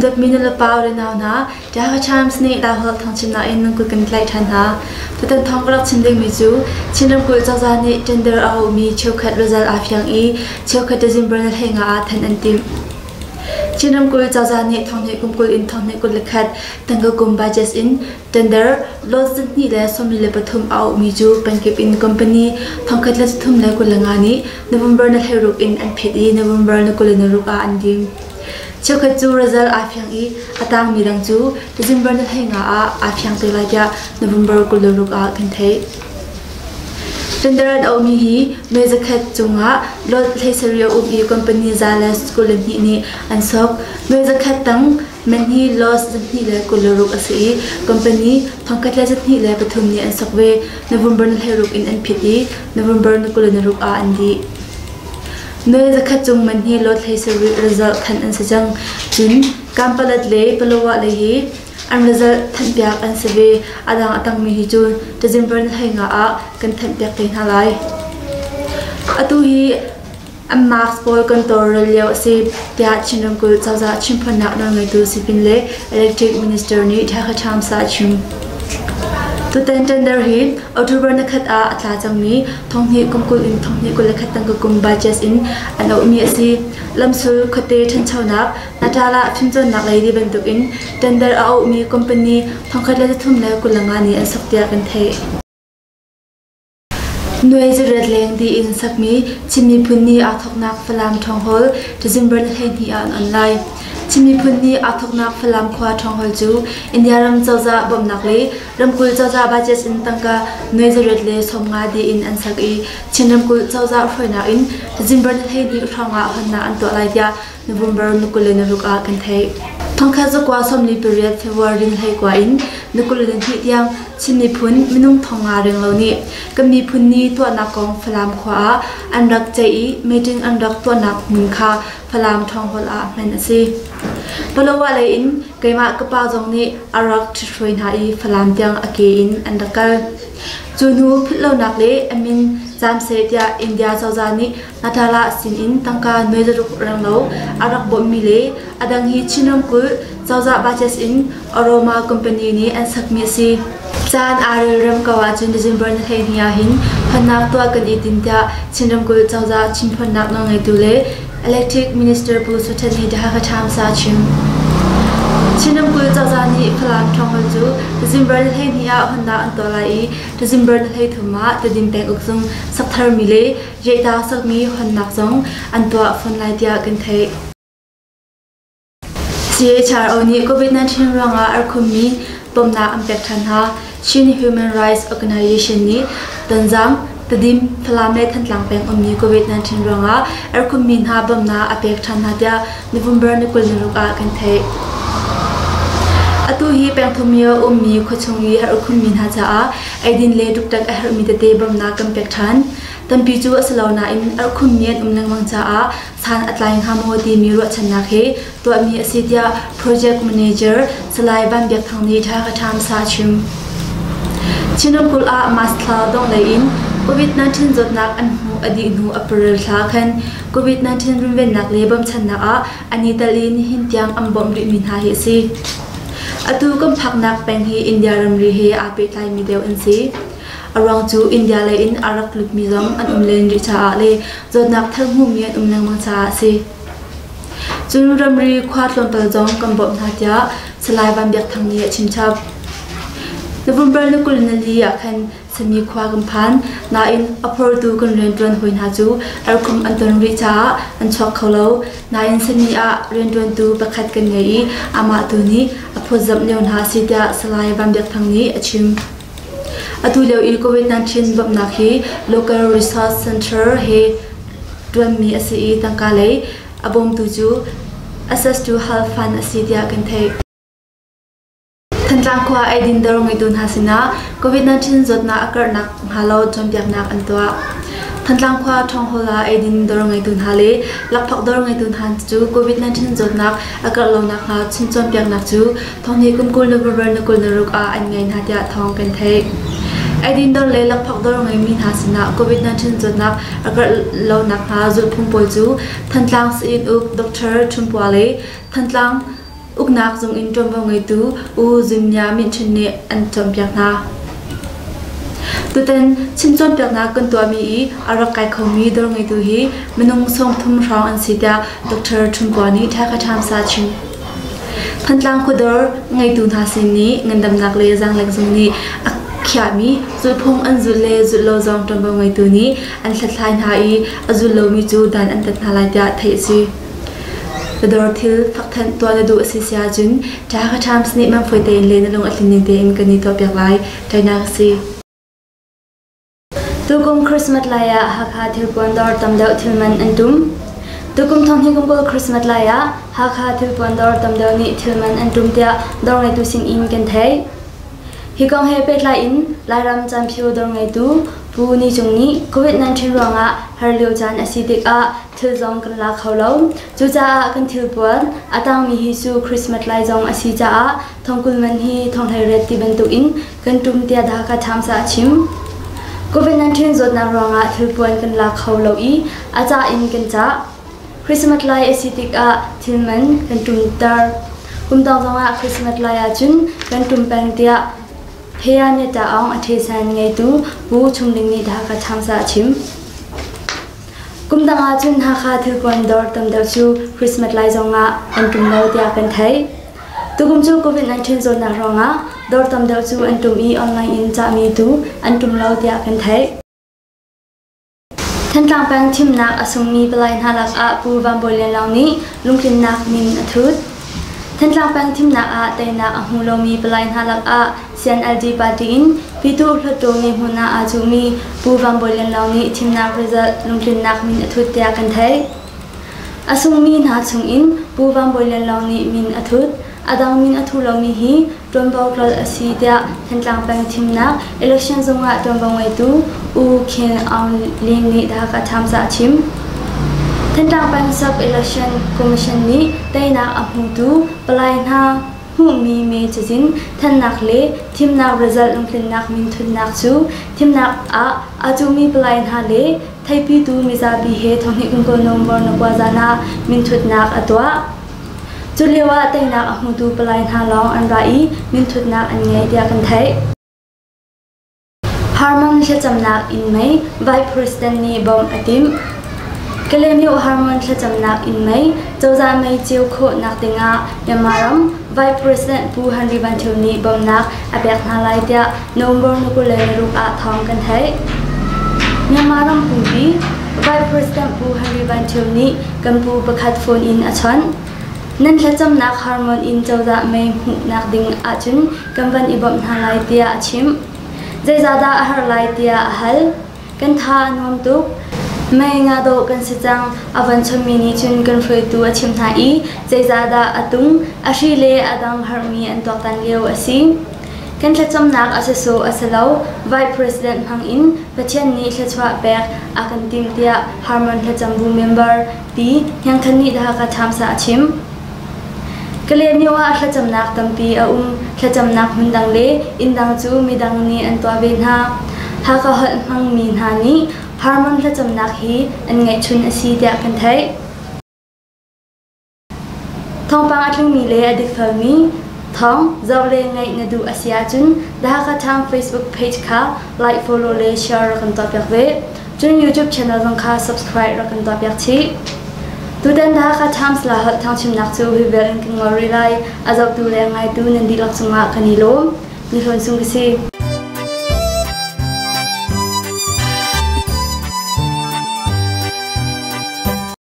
Dawtmi nulepa unau hna, Dhaka Times nih Laiholh thawngchimnak in nan kut kan tlaih ṭhan hna. Tutan thawng ka rak chim dingmi cu Chin ramkulh cozah nih tender a auhmi cheukhat result aa fiang i cheukhat December ni 15 ah thanh an timh. Chin ramkulh cozah nih thonghnih kum 20 in thonghnih 21 tangka kum budget in tender lot 243 a auhmi cu pengkip in company 1335 nih November ni 16 in an phit i November ni 26 ah an dim. Cheukhat cu result aa fiang i a tangmi dang cu December ni 15 ah aa fiang te lai tiah November 26 ah kan theih. Tender an auhmi hi May zakhat cungah lot 17 a um i company 122 nih an sok. May zakhat tang man hi lot 226 a si i company 1023 nih an sok ve. November ni 16 in an phit i November ni 26 ah an dih. May zakhat cung man hi lot 17 result thanh an si cang. Cun Kampalat le Palawa lei hi An result thanhpiak an si ve. A dang a tangmi hi cu December ni 15 ah kan thanhpiak te hna lai. Atu hi an marks pawl kan tawlrel lio a si tiah Chin ramkulh cozah chimphuannak nawlngeitu sipin le Electric Minister nih Hakha Times ah a chim. Tutan tender hi October ni khat ah a tla cangmi thonghnih kum 20 in thonghnih 21 tangka kum budget in an auhmi a si. Lamsul khuate ṭhanchonak Natala fimcawnnak lei ti bantukin tender a auhmi company 1325 nih an sak tiah kan theih. Nuai zariat leng tiin sakmi Chin Miphun Ni aa thawknak Falam Ṭhawng Hall December ni 12 ah an on lai. Chin Miphun Ni aa thawknak Falam khua Ṭhawng Hall cu India ram cozah bawmhnak le ramkulh cozah budget in tangka nuai zariat le 50 tiin an sak i Chin ramkulh cozah hruainak in December ni 12 hrawngah honnak an tuah lai tiah November ni 26 ah kan theih. Thongkhat zakua 48 February ni 21 in ni 22 tiang Chin miphun minung 5,000 renglo nih kan miphun ni tuahnak kong Falam khua ah an rak ceih i meeting an rak tuahnak hmun kha Falam ṭhawngholh ah hman a si. Palawa lei in keimah ka pa zong nih a rak ṭhithruai hna i Falam tiang a ke in an rak kal. Cu hnu philhlonak le a min caam seh tiah India cozah nih Natala sinin tangka nuai zaruk renglo a rak bawmhmi le a dang hi Chin ramkulh cozah budget in Aroma company nih an sakmi a si. Caan aa relrem ko ahcun December ni 12 ah hin phannak tuah kan i tim tiah Chin ramkulh cozah chimphawnnak nawlngeitu le Electric Minister Pu Suthan nih The Hakha Times ah a chim. Chin ramkulh cozah nih Falam ṭhawngholh cu December ni 12 ah honnak an tuah lai i December ni 13 ah Tedim penguk zung sak tharmi le Riahta sakmi honnak zong an tuah fawn lai tiah kan theih. CHRO nih COVID-19 ruangah a khummi bawmhnak an pek ṭhan hna. Chin Human Rights Organization nih Tonzang, Tedim, Falam le Thantlang peng ummi COVID-19 ruangah a khummi hna bawmhnak a pek ṭhan hna tiah November ni 26 ah kan theih. Atu hi pengthum i a ummi khuachung i a khummi hna caah eidin le ṭukṭak a herhmi tete bawmhnak kan pek ṭhan. Tampi cu a si lo nain arkhummi an um lengmang caah san a tlai hnga maw timi ruahchannak he tuahmi a si tiah Project Manager Salai Van Biak Thang nih Hakha Times ah a chim. Chin ramkulh ah mask thla dongh lei in COVID-19 zawtnak an hmuh a dih hnu April thla khan COVID-19 runvennak le bawmchannak ah an i tel i nihin tiang an bawmh rihmi hna hi a si. Atu kan phaknak peng hi India ramri he aa pehtlaimi deuh an si. A ruang cu India lei in a rak lutmi zong an um len rih caah le zawtnak thar hmuhmi an um lengmang caah a si. Cun ramri khua tlawmpal zong kan bawmh hna tiah Salai Van Biak Thang nih a chimchap. November ni 24 ah khan Sami khua kan phan. Nain a phortu kan rianṭuan hawi hna cu arkhum an ton rih caah an chuak kho lo. Nain Sami ah rianṭuantu pakhat kan ngei i amah tu nih a phawtzamh lio hna a si tiah Salai Van Biak Thang nih a chim. Atu lio i COVID-19 bawmhnak hi Local Resource Center he ṭuanmi a si i tangka lei a bawmtu cu Access to Health Fund a si tiah kan theih. Thantlang khua eidin dawr ngeitu hna sinah COVID-19 zawtnak a karhnak hnga lo cawnpiaknak an tuah. Thantlang khua Ṭhawnghawl ah eidin dawr ngeitu hna le lakphak dawr ngeitu hna cu COVID-19 zawtnak a karh lo nakhnga chimcawnpiaknak cu Thonghnih kum 20 November ni 26 ah an ngei hna tiah thawng kan theih. Eidin dawr le lakphak dawr ngeimi hna sinah COVID-19 zawtnak a karh lo nakhnga zulhphung pawl cu Thantlang sii-inn uk Dr. Chum Pua le Thantlang uknak zung in ṭuanvo ngeitu U Zun Mya Myint Htun nih an cawnpiak hna. Tutan chim cawnpiaknak kan tuahmi i a rak kai khomi dawr ngeitu hi minung 30 hrawng an si tiah Dr. Htun Pua nih Hakha Times ah a chim. Thantlang khuadawr ngeitu hna sin nih ngandamnak le zaanglek zung nih a khiahmi zulhphung an zulh le zulh lo zong ṭuanvo ngeitu nih an hlathlai hna i a zul lomi cu dan an tat hna lai tiah theih a si. Na dawr thil fakthanh tuah na duh a si si ahcun Hakha Times nih man fawi tein le na lung a tlin ning tein kan i tuahpiak lai. Ṭainak a si. Tukum Christmas lai ah Hakha thilpuan dawr tam deuh thil man an tum. Tukum thonghnih kum 20 Christmas lai ah Hakha thilpuan dawr tam deuh nih thil man an tum tiah dawr ngeitu sin in kan theih. Hi kong he pehtlai in Lairam Canphio dawr ngeitu Pu Ni Cung nih COVID-19 ruangah har lio caan a si tikah thil zong kan la kho lo. Cucaah kan thilpuan a tangmi hi cu Christmas lai zong a si caah thongkul man hi thonghleiriat ti bantuk in kan ṭum tiah Dhaka Times ah a chim. COVID-19 zawtnak ruangah thilpuan kan la kho lo i a cah in kan cah. Christmas lai a si tikah thil man kan ṭumter. Kum dang zongah Christmas lai ahcun kan ṭum peng tiah Phaya Neta Aung a ṭhesan ngeitu Pu Chum Ling nih Dhaka Times ah a chim. Kum dang ahcun Hakha thilpuan dawr tam deuh cu Christmas lai zongah an ṭum lo tiah kan theih. Tukum cu COVID-19 zawtnak ruangah dawr tam deuh cu an ṭum i online in cahmi tu an ṭum lo tiah kan theih. Thantlang peng thimnak a sungmi palai hna lakah Pu Van Bawi Lian Lawng nih lungtlinnak min a thut. Thantlang peng thimnak ah teinak a hmu lomi palai hna lakah CNLD party in Pyituh Hluttaw hmun ah aa cuhmi Pu Van Bawi Lian Lawng nih thimnak result lungtlinnak min a thut tiah kan theih. A sungmi hna chungin Pu Van Bawi Lian Lawng nih min a thut. A dang min a thu lomi hi ṭuanvo tlolh a si tiah Thantlang peng thimnak election zung ah ṭuanvo ngeitu U Khin Aung Lin nih The Hakha Times ah a chim. Thantlang peng sub-election commission nih teinak a hmutu palai hna hmuhmi mee cazin thannak le thimnak result lungtlinnak minthutnak cu thimnak ah aa cuhmi palai hna le theipitu mizapi he thonghnih kum kul November na kua zan ah minthutnak a tuah. Cu lio ah teinak a hmutu palai hna lawng an ra i minthutnak an ngei tiah kan theih. Harmon thlacamnak inn mei Vice President nih bawmh a timh. Kalaymyo Harmon thlacamnak inn mei cozah mei ceu khawhnak dingah Myanmar ram Vice President Pu Henry Van Thio nih bawmhnak a pek hna lai tiah November ni 26 ah thawng kan theih. Myanmar ram pumpi Vice President Pu Henry Van Thio nih kan pu pakhat phone in a chawnh. Nan thlacamnak Harmon in cozah mei hmuhnak ding ahcun kan van i bawmh hna lai tiah a chimh. Zeizahdah a har lai tiah a hal. Kan tha a nuam tuk. Mei nga dawh kan si cang. A van chonmi nih cun kan hruaitu a chim hna i zeizahdah a tung, a hri le a dang harmi an tuaktan lio a si. Kan thlacamnak a si sawh a si lo, Vice President hmang in Pathian nih thluachuah pek a kan timh tiah Harmon Thlacambu member Pi Hniang Khan nih The Hakha Times ah a chim. Kalaymyo ah thlacamnak tampi a um. Thlacamnak hmun dang le inn dang cu midang nih an tuah ve hna. Hakha holh hmangmi hna nih Harmon thlacamnak hi an ngeihchun a si tiah kan theih. Thawngpang a tlingmi le a dikfelmi thawng zoh le ngaih na duh a si ahcun The Hakha Town Facebook page kha like, follow le share rak kan tuahpiak ve. Cun YouTube channel zong kha subscribe rak kan tuahpiak chih. Tutan The Hakha Times la holh thawngchimnak cu hi vial in kan ngol rih lai. A zohtu le a ngaitu nan dihlak cungah kan i lawm. Ni Hlawn Sung ka si.